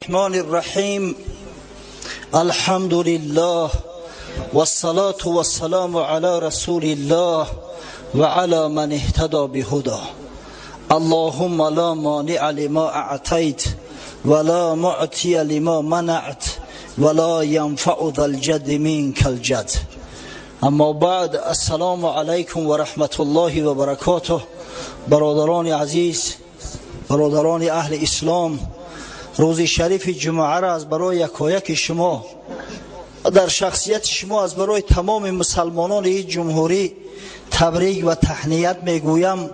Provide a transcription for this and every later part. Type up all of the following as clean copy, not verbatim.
الرحمن الرحيم الحمد لله والصلاة والسلام على رسول الله وعلى من اهتدى بهداه اللهم لا مانع لما أعطيت ولا معطي لما منعت ولا ينفع ذا الجد منك الجد اما بعد السلام علیکم و رحمت الله و برکاته. برادران عزیز، برادران اهل اسلام، روز شریف جمعه را از برای یکایک شما در شخصیت شما از برای تمام مسلمانان این جمهوری تبریک و تهنیت میگویم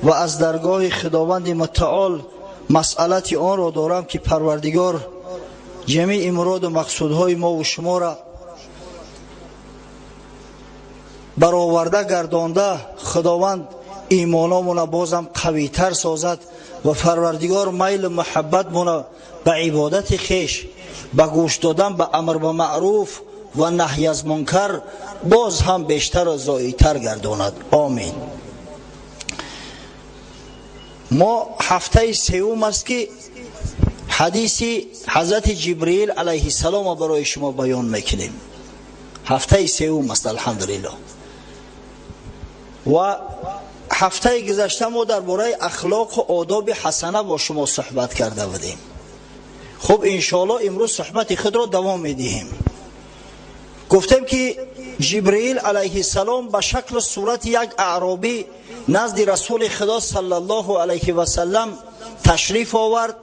و از درگاه خداوند متعال مسئلت آن را دارم که پروردگار جمیع مراد و مقصودهای ما و شما را برآورده گردانده، خداوند ایمانامون بازم قوی تر سازد و پروردگار میل محبت مون به عبادت خیش، به گوش دادن به امر به معروف و نهی از منکر باز هم بیشتر و زاییتر گرداند. آمین. ما هفته سوم است که حدیث حضرت جبرئیل علیه السلام برای شما بیان میکنیم. هفته سوم است الحمدلله. و هفته گذشته ما درباره اخلاق و آداب حسنه با شما صحبت کرده بودیم. خب انشاءالله امروز صحبت خود را دوام میدهیم. گفتیم که جبرئیل علیه السلام به شکل و صورت یک اعرابی نزد رسول خدا صلی الله علیه و سلم تشریف آورد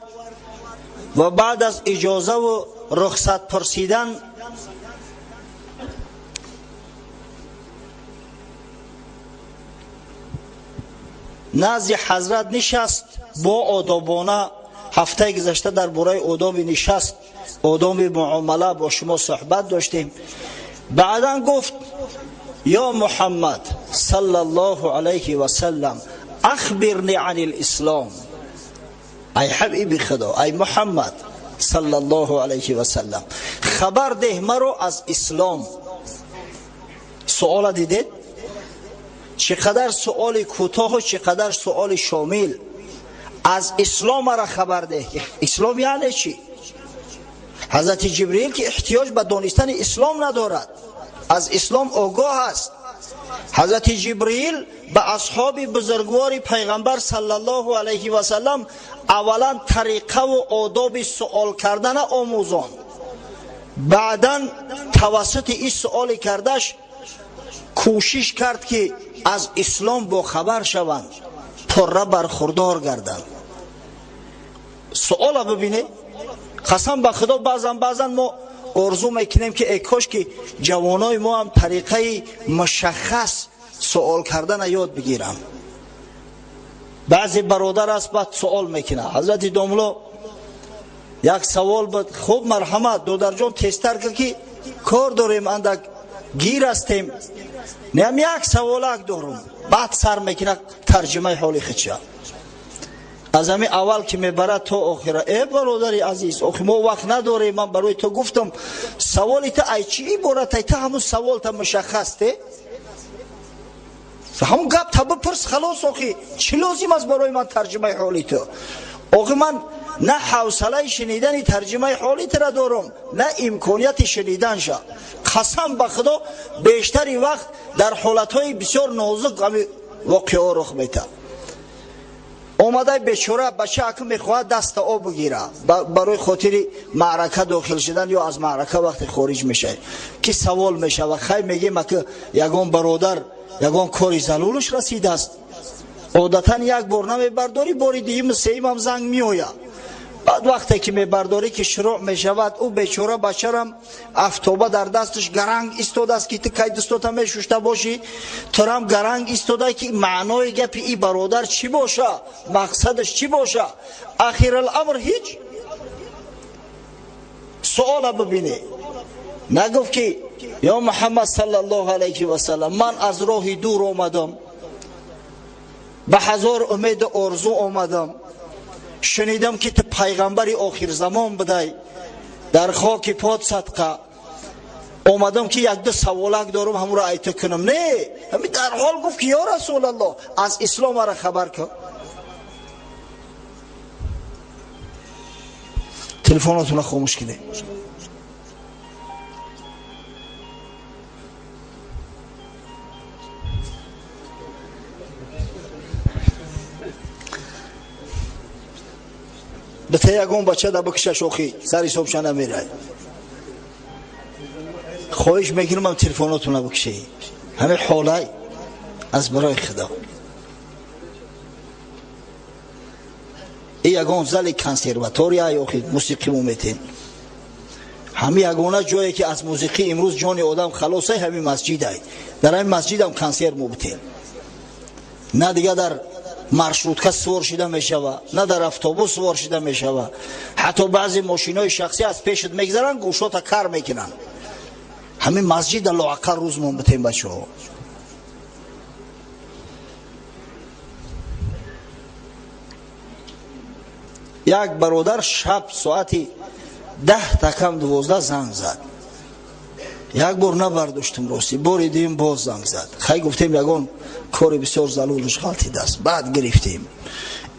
و بعد از اجازه و رخصت پرسیدن نزد حضرت نشست با آدابانه. هفته گذشته درباره آداب نشست، آداب معامله با شما صحبت داشتیم. بعدا گفت یا محمد صلی الله علیه و سلم اخبرنی عن الاسلام. ای حبیب خدا، ای محمد صلی الله علیه و سلم، خبر ده مرا از اسلام. سوال دیدید؟ چقدر سوال کوتاه و چقدر سوال شامل. از اسلام مرا خبر ده. اسلام یعنی چی؟ حضرت جبرئیل که احتیاج به دانستن اسلام ندارد، از اسلام آگاه است. حضرت جبرئیل به اصحاب بزرگوار پیغمبر صلی الله علیه و سلم اولا طریقه و آداب سوال کردن آموزان، بعدا توسط این سوال کردش کوشش کرد که از اسلام با خبر شوند، پره برخوردار گردند. سوال ببینید، قسم به خدا بعضا ما орзу мекунем ки эй кош ки ҷавонои мо ҳам тариқаи мушаххас суол кардана ёд бигиранд. Баъзе бародар аст, баъд суол мекунад. Ҳазрати домло як савол буд. Хуб, марҳамат додарҷон, тезтар кар ки кор дорем, андак гир ҳастем. Неам як саволак дорум. Баъд сар мекунад тарҷимаи ҳоли худша. Аз ҳамин аввал ки мебарад то охира. Э бародари азиз, охи мо вақт надорем, ман барои ту гуфтам саволи ту ай чӣ иборат? Ай ту ҳамун саволта мушаххас те, ҳамун гап та бипурс, халос. Охи чӣ лозим аст барои ман тарҷимаи ҳоли ту? Охи ман на ҳавсалаи шунидани тарҷимаи ҳоли тура дорам, на имконияти шуниданша. Қасам ба худо, бештари вақт дар ҳолатҳои бисёр нозук ҳами воқеаҳо рух метавад. Омадай бечора бача аку мехоҳад даста об бигира барои хотири маърака дохил шудан ё аз маърака вақте хориҷ мешавад, ки савол мешавад. Хай мегем, аку ягон бародар ягон кори залулаш расидааст. Одатан як бор намебардорӣ, бори дуюму сеюмам занг меояд. Баъд вақте ки мебардорӣ, ки шурӯъ мешавад, ӯ бечора бачарам афтоба дар дасташ гаранг истодааст, ки ту кай дустота мешушта бошӣ, турам гаранг истода, ки маънои гапи и бародар чӣ боша, мақсадаш чӣ боша. Ахираламр ҳеҷ. Суола бибинӣ, нагуфт ки ё Муҳаммад саллаллоҳу алайҳи васалам, ман аз роҳи дур омадам, ба ҳазор умеду орзу омадам, шунидам ки ту пайғамбари охирзамон будай, дар хоки пот садқа омадам, ки якду саволак дорам, ҳамуро айта кунам. Не, ҳами дарҳол гуфт ки ё расулаллоҳ, аз ислом мара хабар кун. Телефонотонро хомӯш кунед. Бите ягон бача да бикушаш, охи сари ҳисобша намерай. Хоҳиш мекунам, телефонотонро бикушед. Ҳамин ҳолай аз барои Худо. И ягон зали консерватория охи мусиқӣ мо метен. Ҳамин ягона ҷое ки аз мусиқӣ имрӯз ҷони одам халосай, ҳамин масҷидай. Дар ҳамин масҷидам консерт мо битем. На дига дар маршрутка сувор шида мешава, на дар автобус сувор шида мешава. Ҳатто баъзе мошинои шахсӣ аз пешат мегзаранд, гӯшота кар мекунанд. Ҳамин масҷида лоақал рӯз мон битем, бачаҳо. Як бародар шаб соати 9:50 занг зад. Як бор набардоштум, ростӣ, бори дуюм боз занг зад. Хай, гуфтем, ягон кори бисёр залулаш ғалтидааст. Баъд гирифтем.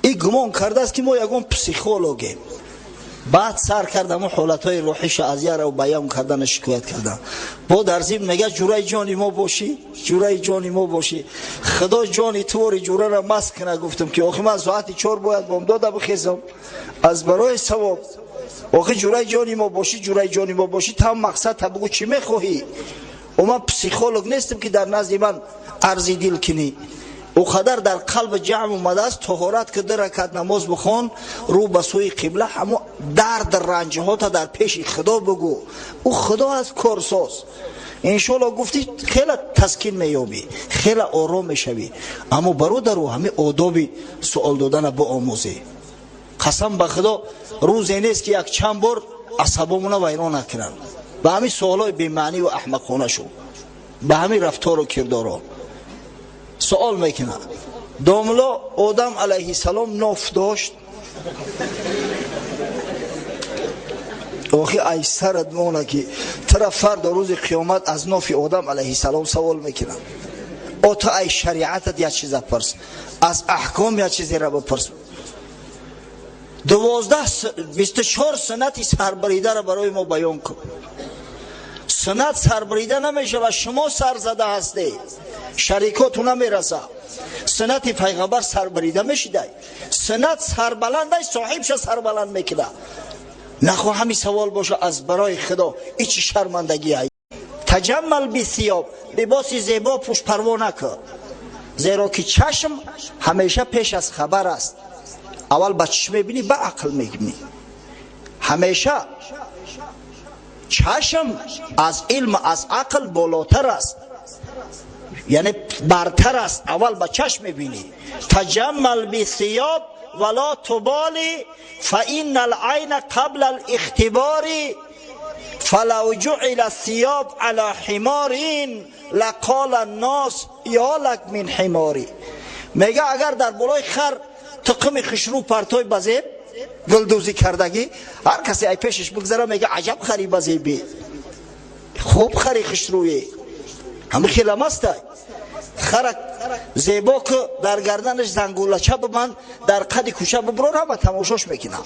И гумон кардааст, ки мо ягон психологем. Баъд сар кард ҳамон ҳолатҳои рӯҳиша аз яра баён кардана, шикоят кардан. Бо дар зимн мега: «Ҷураи ҷони мо бошӣ, ҷураи ҷони мо бошӣ, Худо ҷони тувори ҷурара маст кина». Гуфтам, ки охи ман соати 4 бояд бомдода бихезам аз барои савоб. Охи ҷураи ҷони мо бошӣ, ҷураи ҷони мо бошӣ, там мақсад та бугӯ, чӣ мехоҳӣ? О, ман психолог нестам, ки дар назди ман арзи дил кунӣ. О қадар дар қалб ҷамъ омадааст, тоҳорат ки, ду ракат намоз бихон, рӯ ба сӯи қибла, ҳамо дард ранҷҳота дар пеши Худо бугӯ. Ӯ Худо аст корсоз. Иншоалло, гуфтӣ, хеле таскин меёбӣ, хеле ором мешавӣ. Аммо, бародару, ҳамин одоби суол додана биомӯзӣ. Қасам ба Худо, рӯзе нест, ки як чанд бор асабомона вайрон накунанд ба ҳамин суолҳои бемаъниву аҳмақона шу, ба ҳамин рафтору кирдоро. Суол мекунад: «Домло, Одам алайҳиссалом ноф дошт?» Охи ай сарат мона, ки тара фардо рӯзи қиёмат аз нофи Одам алайҳиссалом савол мекунанд. О, ту ай шариатат як чиза пурс, аз аҳком як чизеро бипурс. 12, 24 суннати сарбаридаро барои мо баён кун. Суннат сарбарида намешавад, шумо сар зада ҳастед, шарикоту намераса. Суннати пайғамбар сарбарида мешидай? Суннат сарбаландай, соҳибша сарбаланд мекунад. Нахо ҳамин савол боша, аз барои Худо, и чӣ шармандагӣ? تجمل بالثياب, либоси зебо пӯш, парво накун, зеро ки чашм ҳамеша пеш аз хабар аст. Аввал ба чишм мебинӣ, ба ақл мебинӣ. Ҳамеша чашм аз илм, аз ақл болотар аст, яъне бартар аст. Аввал ба чашм мебинӣ. تجمل بالثياب ولا تبال فإن العين قبل الاختبار فلو جعل الثياب على حمار لقال الناس يا لك من حمار. Мега, агар дар болои хар тұқими хушрӯ партой, базеб гулдӯзӣ кардагӣ, ҳар касе ай пешаш бигзара, мега: «Аҷаб хари базебӣ, хуб хари хушрӯе». Ҳами хелам астай. Хара зебо ку, дар гарданаш зангулача бибанд, дар қади кӯча биброр, ҳама тамошош мекунам.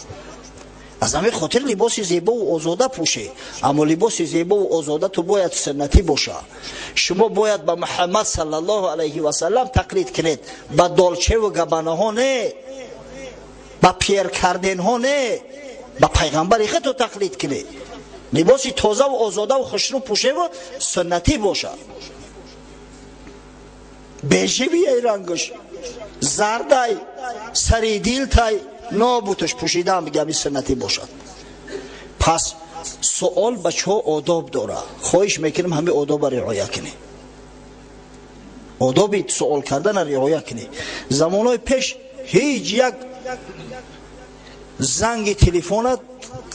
Аз ҳамин хотир либоси зебову озода пӯше, аммо либоси зебову озода ту бояд суннатӣ боша. Шумо бояд ба Муҳаммад саллаллоҳу алайҳи васаллам тақлид кунед, ба Долчеву Габанаҳо не, ба Пьер Карденҳо не, ба пайғамбари худто тақлид кунед. Либоси тозаву озодаву хушрӯ пӯшеву суннатӣ боша. Бежевияй, рангаш зардай, сари дилтай нобуташ пӯшидаам, бигам, ин суннатӣ бошад. Пас суол, бачаҳо, одоб дора. Хоҳиш мекунем, ҳамин одоба риоя кунем, одоби суол кардана риоя кунем. Замонҳои пеш ҳеҷ як занги телефона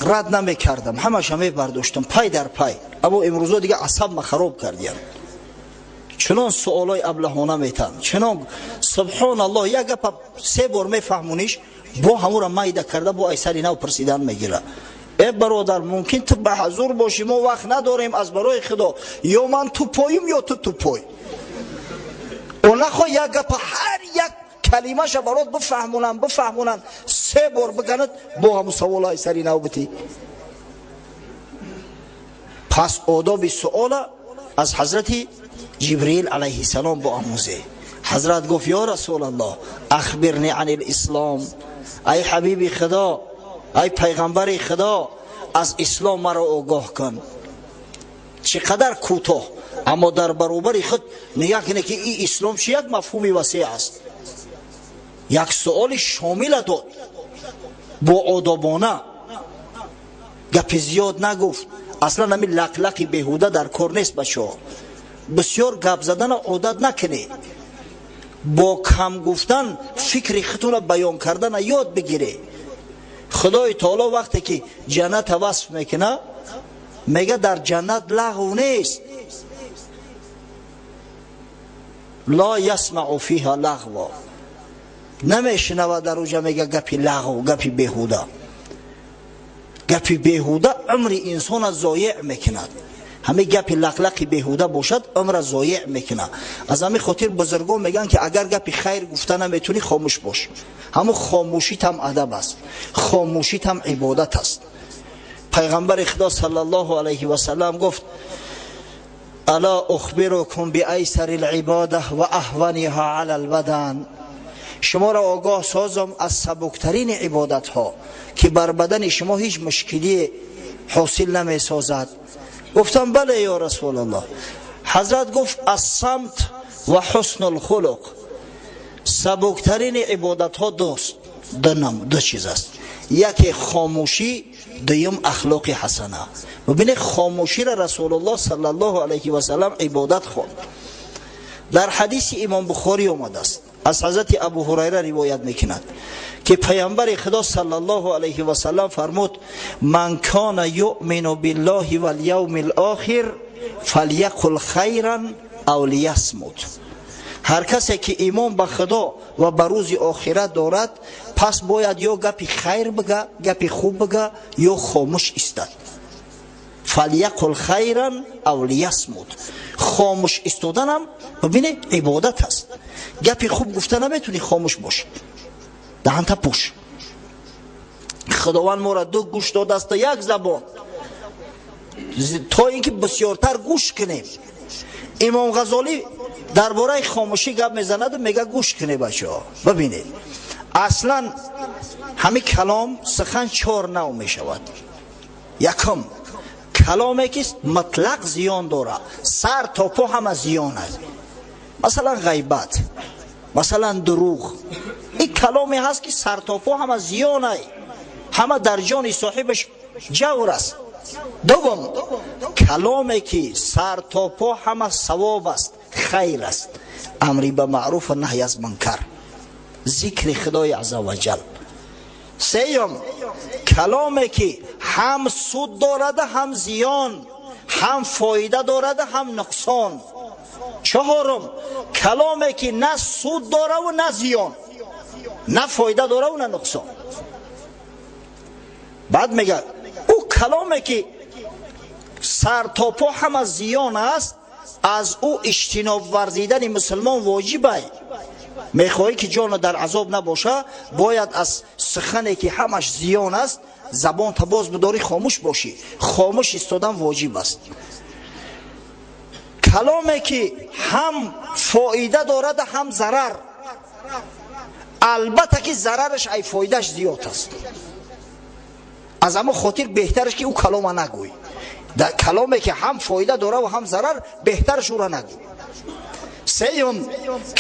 рад намекардам, ҳамаша мебардоштам пай дар пай. Аммо имрӯзо дига асабма хароб кардиям. Чунон суолои аблаҳона метан, чунон, субҳоналлоҳ, як гапа се бор мефаҳмониш, бо ҳамура майда карда, бо айсари нав пурсидан мегира. Э, бародар, мумкин ту ба ҳазур бошӣ, мо вақт надорем. Аз барои Худо, ё ман тупоим, ё ту тупой. О, нахо як гапа, ҳар як калимаша барот бифаҳмонам, бифаҳмонам, се бор биганад, бо ҳамун саволо айсари нав битӣ. Пас одоби суола аз ҳазрати Ҷибриил алайҳиссалом биомӯзе. Ҳазрат гуфт: ё Расулаллоҳ, ахбирни ани лислом. Ай ҳабиби Худо, ай пайғамбари Худо, аз ислом маро огоҳ кун. Чӣ қадар кӯтоҳ, аммо дар баробари худ нигоҳ кунед, ки ин ислом чи як мафҳуми васеъ аст. Як суоли шомила дод, бо одобона, гапи зиёд нагуфт. Аслан ҳамин лақлақи беҳуда дар кор нест, бачаҳо. Бисёр гап задана одат накунед, бо кам гуфтан фикри худтонро баён кардана ёд бигиред. Худои таоло вақте ки ҷанната васф мекунад, мега дар ҷаннат лағв нест. Ла ясмау фиҳа лағва, намешунавад дар уҷа, мега, гапи лағв, гапи беҳуда. Гапи беҳуда умри инсона зоеъ мекунад. Ҳамин гапи лақлақи беҳуда бошад, умра зоеъ мекунад. Аз ҳамин хотир бузургон мегӯянд, ки агар гапи хайр гуфта наметунӣ, хомӯш бош. Ҳамун хомӯшит ҳам адаб аст, хомӯшит ҳам ибодат аст. Пайғамбари Худо саллаллоҳу алайҳи васаллам гуфт: ала ухбирукум биайсари либода ва аҳваниҳа ала лбадан. Шуморо огоҳ созам аз сабуктарини ибодатҳо, ки бар бадани шумо ҳеҷ мушкилие ҳосил намесозад? Гуфтам: бале, ё Расулаллоҳ. Ҳазрат гуфт: ассамт ва ҳусну лхулуқ. Сабуктарини ибодатҳо дуст, ду чиз аст: яке хомӯшӣ, дуюм ахлоқи ҳасана. Бубинед, хомӯширо Расулуллоҳ саллаллоҳу алайҳи васаллам ибодат хонд. Дар ҳадиси Имом Бухорӣ омадааст, аз ҳазрати Абу Ҳурайра ривоят мекунад, ки Паямбари Худо саллаллоҳу алайҳи васаллам фармуд: ман кана юъмину биллоҳи валявми лохир фалякул хайран ав лиясмут. Ҳар касе ки имон ба Худо ва ба рӯзи охират дорад, пас бояд ё гапи хайр бига, гапи хуб бига, ё хомӯш истад. Фалякул хайран ав лиясмут. Хомӯш истоданам, бибинед, ибодат аст. Гапи хуб гуфта наметунӣ, хомӯш бош, даҳанта пӯш. Худованд моро ду гӯш додааст, як забон, то ин ки бисёртар гӯш кунем. Имом Ғазолӣ дар бораи хомӯшӣ гап мезанаду мега: гӯш кунед, бачаҳо, бибинед, аслан ҳамин калом, сухан чор нав мешавад. Якум, каломе ки мутлақ зиён дорад, сар то по ҳама зиён аст, масалан ғайбат, масалан дурӯғ. Ин каломе ҳаст, ки сар то по ҳама зиёнай, ҳама дар ҷони соҳибаш ҷавр аст. Дуввум, каломе ки сар то по ҳама савоб аст, хайр аст: амри ба маъруф ва наҳй аз мункар, зикри Худои азза ваҷал. Сеюм, каломе ки ҳам суд дорада, ҳам зиён, ҳам фоида дорада, ҳам нуқсон. Чаҳорум, каломе ки на суд дораву на зиён, на фоида дораву на нуқсон. Баъд мега: ӯ каломе ки сар то по ҳама зиён аст, аз ӯ иҷтиноб варзидани мусулмон воҷибай. Мехоҳӣ, ки ҷоно дар азоб набоша, бояд аз сухане ки ҳамаш зиён аст, забонта боз бидорӣ, хомӯш бошӣ. Хомӯш истодан воҷиб аст. Каломе ки ҳам фоида дорада, ҳам зарар, албатта ки зарараш ай фоидааш зиёд аст. Аз ҳамон хотир беҳтараш ки ӯ калома нагӯй. Каломе ки ҳам фоида дора ва ҳам зарар, беҳтараш ӯра нагӯй. Сеюм,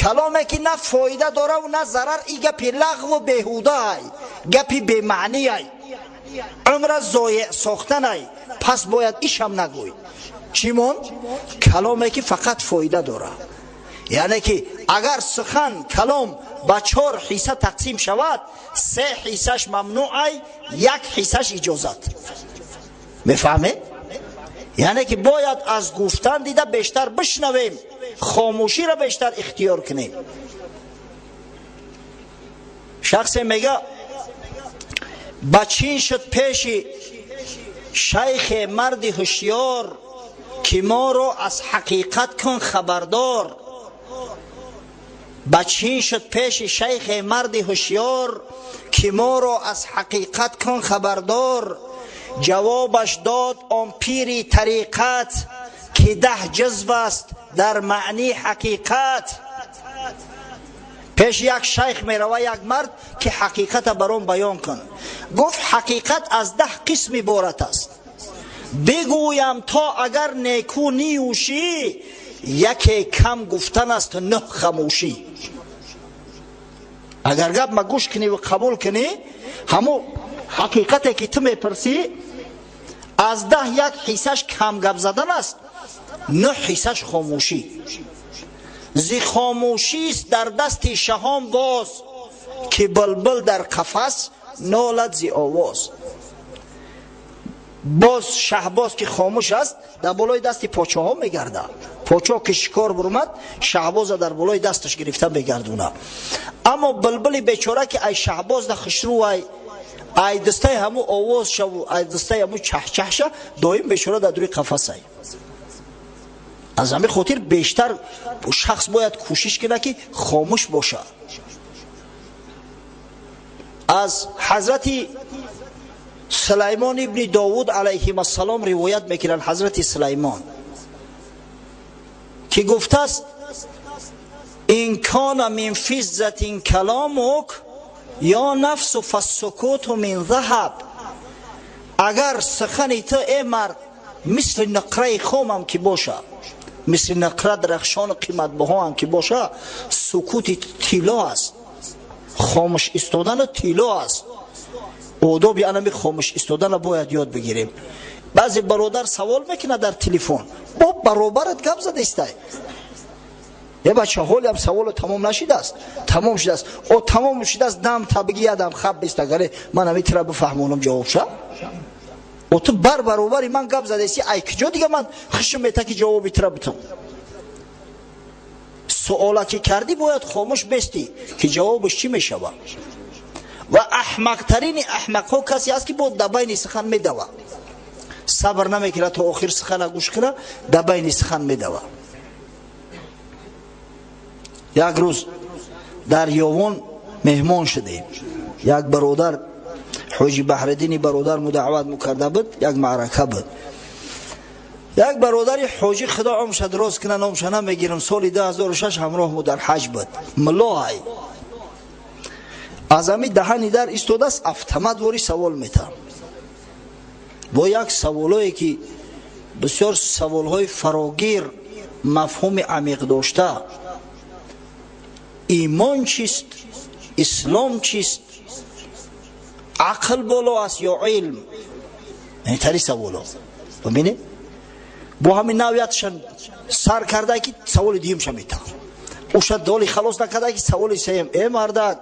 каломе ки на фоида дораву на зарар, и гапи лағву беҳудаай, гапи бемаъниай, умра зоеъ сохтанай, пас бояд ишам нагӯй. Чӣ монд? Каломе ки фақат фоида дорад. Яъне ки агар сухан, калом ба чор ҳисса тақсим шавад, се ҳиссаш мамнӯъай, як ҳиссаш иҷозат. Мефаҳмед? Яъне ки бояд аз гуфтан дида бештар бишнавем, хомӯширо бештар ихтиёр кунем. Шахсе мега: ба чин шуд пеши шайхе марди ҳушёр, ки моро аз ҳақиқат кун хабардор. Ба чин шуд пеши шайхе марди ҳушёр, ки моро аз ҳақиқат кун хабардор. Ҷавобаш дод он пири тариқат, ки 10 ҷузв аст дар маъни ҳақиқат. Пеш як шайх мерава як мард, ки ҳақиқата бар он баён кун. Гуфт: ҳақиқат аз 10 қисм иборат аст. Бигӯям то агар неку ниюшӣ, яке кам гуфтан аст, 9 хамӯшӣ. Агар гап ма гӯш кунӣ ва қабул кунӣ, ҳамо ҳақиқате ки ту мепурсӣ, аз 10 як ҳиссаш кам гап задан аст, 9 ҳиссаш хомӯшӣ. Зи хомӯшист дар дасти шаҳон боз, ки булбул дар қафас нолад зи овоз. Боз шаҳбоз ки хомӯш аст, дар болои дасти подшоҳо мегардад. Подшоҳ ки шикор бурмад, шаҳбоза дар болои дасташ гирифта мегардуна. Аммо булбули бечора, ки ай шаҳбоз да хушрӯ, ай дастаи ҳаму овоз шаву ай дастаи ҳаму чаҳчаҳша, доим бечора дар дури қафасай. Аз ҳамин хотир бештар шахс бояд кӯшиш кунад, ки хомӯш бошад. Аз ҳазрати Сулаймон ибни Довуд алайҳим ассалом ривоят мекунанд, ҳазрати Сулаймон ки гуфтааст: إن كان من فضة كلامك يا نفس فالسكوت من ذهب. Агар сухани ту, э мард, мисли нуқраи хомам ки боша, мисли нуқра дарахшону қиматбаҳоам ки боша, сукути тилло аст. Хомӯш истодану тилло аст. Одоби анами хомӯш истодана бояд ёд бигирем. Баъзе бародар савол мекунад дар телефон, бо баробарат гап задестай. Е бача, ҳолиам саволо тамом нашидааст? Тамом шудааст. О, тамом шудааст, дам табиги ядам хаб бест, агаре ман ами тира бифаҳмонам ҷавобша. О, ту бар баробари ман гап задеси, ай куҷо дига ман хушм мета, ки ҷавоби тира битам? Суола ки кардӣ, бояд хомӯш бестӣ, ки ҷавобаш чӣ мешавад. Ва аҳмақтарини аҳмақҳо касе аст, ки бо дар байни сухан медава, сабр намекунад то охир сухана гӯш кунад, дар байни сухан медава. Як рӯз дар Ёвон меҳмон шудем. Як бародар, Ҳоҷи Баҳриддини бародар му даъват мукарда буд, як маърака буд. Як бародари ҳоҷӣ, худо умша дроз кина, номша намегирам, соли 2006 ҳамроҳ му дар ҳаҷ буд, муллоай. Аз ҳами даҳани дар истодааст, автомат вори савол метаҳам, бо як саволое, ки бисёр саволҳои фарогир, мафҳуми амиқ дошта: имон чист, ислом чист, ақл боло аст ё илм? Тари саволо бибинед. Бо ҳамин навиятшан сар карда, ки саволи дуюмша метаҳам. Уша доли халос накарда, ки саволи сеюм: э мардак,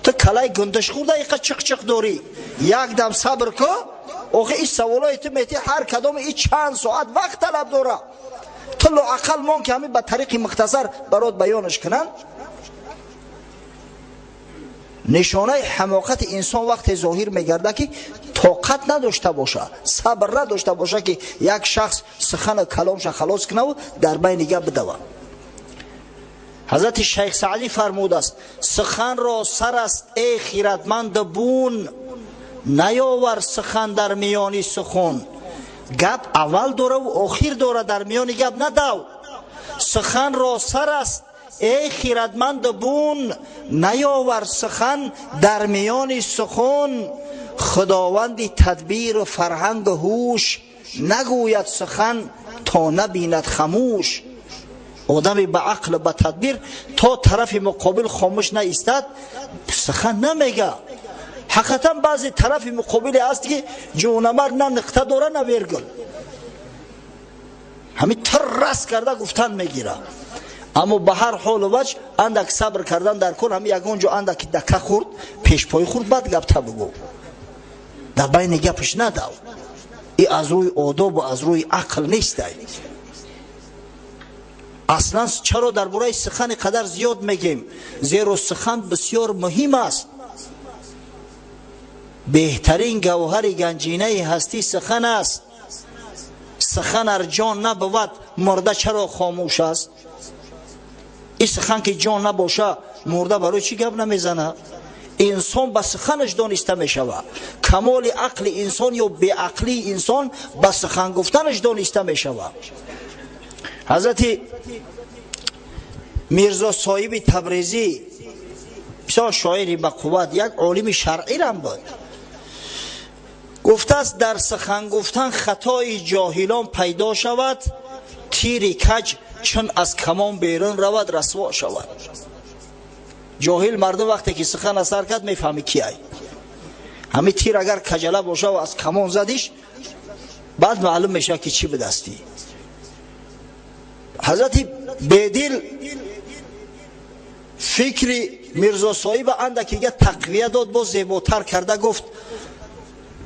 ту калаи гундаш хӯрда, иқа чиқ-чиқ дорӣ, як дам сабр ку. Охи, ин саволое ту метӣ, ҳар кадоми и чанд соат вақт талаб дора. Ту лоақал мон, ки ҳамин ба тариқи мухтасар барот баёнаш кунанд. Нишонаи ҳамоқати инсон вақте зоҳир мегардад, ки тоқат надошта боша, сабр надошта боша, ки як шахс сухану каломша халос кунаву дар байни гап бидава. Ҳазрати Шайх Саъдӣ фармудааст: суханро сар аст, эй хиратманду бун, наёвар сухан дар миёни сухун. Гап аввал дораву охир дора, дар миёни гап надав. Суханро сар аст, эй хиратманду бун, наёвар сухан дар миёни сухун. Худованди тадбиру фарҳангу ҳуш нагӯяд сухан, то набинад хамӯш. Одами ба ақлу ба тадбир то тарафи муқобил хомӯш наистад, сухан намега. Ҳақиқатан, баъзе тарафи муқобиле аст, ки ҷонамар на нуқта дора, на вергул, ҳамин тир раст карда гуфтан мегира. Аммо ба ҳар ҳолу ваҷ андак сабр кардан дар кор. Ҳами ягон ҷо андаки дака хӯрд, пешпои хӯрд, баъд гапта бугӯ, дар байни гапаш надав. И аз рӯи одобу аз рӯи ақл нестай аслан. Чаро дар бораи сухани қадар зиёд мегем? Зеро сухан бисёр муҳим аст. Беҳтарин гавҳари ганҷинаи ҳастӣ сухан аст. Сухан ар ҷон набувад, мурда чаро хомӯш аст? Ин сухан ки ҷон набоша, мурда барои чӣ гап намезанад? Инсон ба суханаш дониста мешавад. Камоли ақли инсон ё беақлии инсон ба сухан гуфтанаш дониста мешавад. Ҳазрати Мирзо Соҳиби Табрезӣ, бисёр шоири ба қувват, як олими шаръирам буд, гуфтааст: дар сухан гуфтан хатои ҷоҳилон пайдо шавад, тири каҷ чун аз камон берун равад, расво шавад. Ҷоҳил мардум вақте ки сухан асар кард, мефаҳми кияй. Ҳамин тир агар каҷала боша ва аз камон задиш, баъд маълум мешавад, ки чӣ бидастӣ. Ҳазрати Бедил фикри Мирзо Соҳиба андакига тақвия дод, боз зеботар карда гуфт: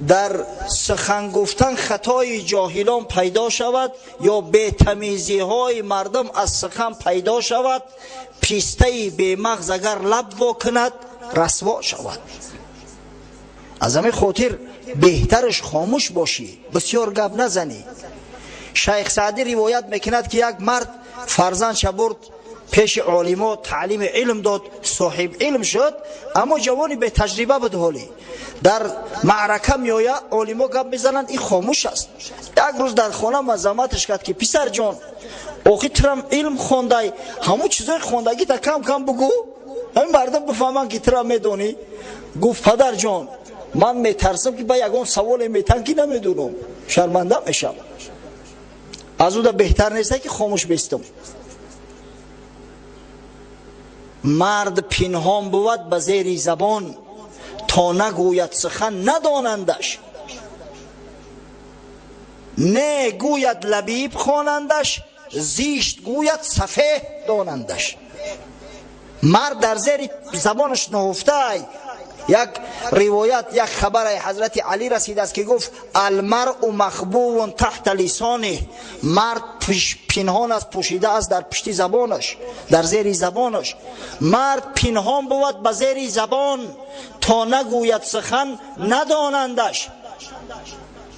дар сухан гуфтан хатои ҷоҳилон пайдо шавад ё бетамизиҳои мардум аз сухан пайдо шавад, пистаи бемағз агар лаб во кунад, расво шавад. Аз ҳамин хотир беҳтараш хомӯш бошӣ, бисёр гап назанӣ. Шайх Саъдӣ ривоят мекунад, ки як мард фарзандша бурд пеши олимо, таълими илм дод, соҳиб илм шуд, аммо ҷавони бетаҷриба буд. Ҳолӣ дар маърака меоя, олимо гап мезананд, ин хомӯш аст. Як рӯз дар хона мазаматаш кард, ки писарҷон, охи турам илм хондай, ҳамун чизои хондагита кам кам бугӯ, ҳамин мардум бифаҳманд, ки тура медонӣ. Гуфт: падарҷон, ман метарсам, ки ба ягон саволе метан, ки намедонам, шарманда мешавам. Аз уда беҳтар неста, ки хомӯш бестам. Мард пинҳон бувад ба зери забон, то нагӯяд сухан надонандаш, не гӯяд лабиб хонандаш, зишт гӯяд сафеҳ донандаш. Мард дар зери забонаш нуҳуфтай. Як ривоят, як хабаре ҳазрати Алӣ расидааст, ки гуфт: алмаръу махбувун таҳта лисоних. Мард пинҳон аст, пӯшида аст дар пушти забонаш, дар зери забонаш. Мард пинҳон бувад ба зери забон, то нагӯяд сухан надонандаш,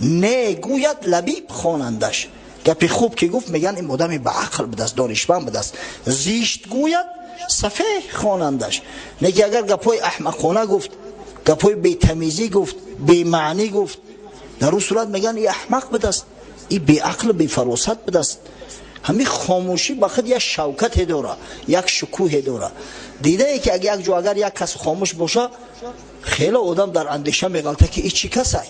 не гӯяд лабиб хонандаш. Гапи хуб ки гуфт, мегӯянд ин одами баақл будааст, донишманд будааст. Зишт гӯяд, сафеҳ хонандаш. Неки агар гапҳои аҳмақона гуфт, гапҳои бетамизӣ гуфт, бемаънӣ гуфт, дар ӯ сурат мегӯянд и аҳмақ будааст, и беақлу бефаросат будааст. Ҳамин хомӯшӣ ба худ як шавкате дора, як шукӯҳе дора. Дидае, ки як ҷо агар як кас хомӯш боша, хеле одам дар андеша меғалта, ки и чӣ касай.